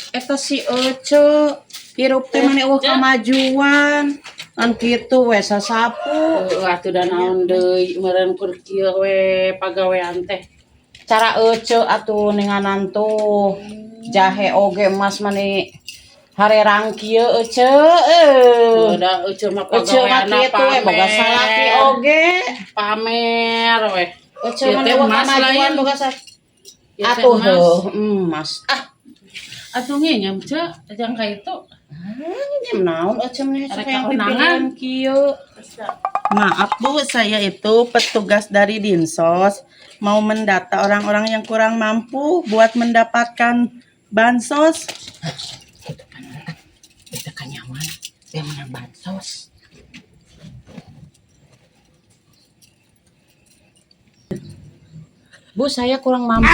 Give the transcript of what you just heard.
Eta si Ece hirup teh mani euweuh kamajuan. Ngan kitu we sasapu. Heueuh atuh da naon deui meureun kur kieu we pagawean teh. Cara Ece atuh ninganan tuh jahe oge emas mani harerang kieu Ece eueuh. Da Ece mah Ece mah pagaweanna kitu we boga salaki oge. Pamer we. Ece Ieu mah teh euweuh emas kamajuan lain. Boga Ieu teh Atuh emas. heuh emas. Ah, Atuh nginjem ce, jang ka itu. Nginjem naon Ece mah Arek yang kakonangan. pipilihan kieu. Maaf, Bu, saya itu petugas dari Dinsos mau mendata orang-orang yang kurang mampu buat mendapatkan bansos. Itu bener. Itu kanyawan yang menang bansos. Bu, saya kurang mampu.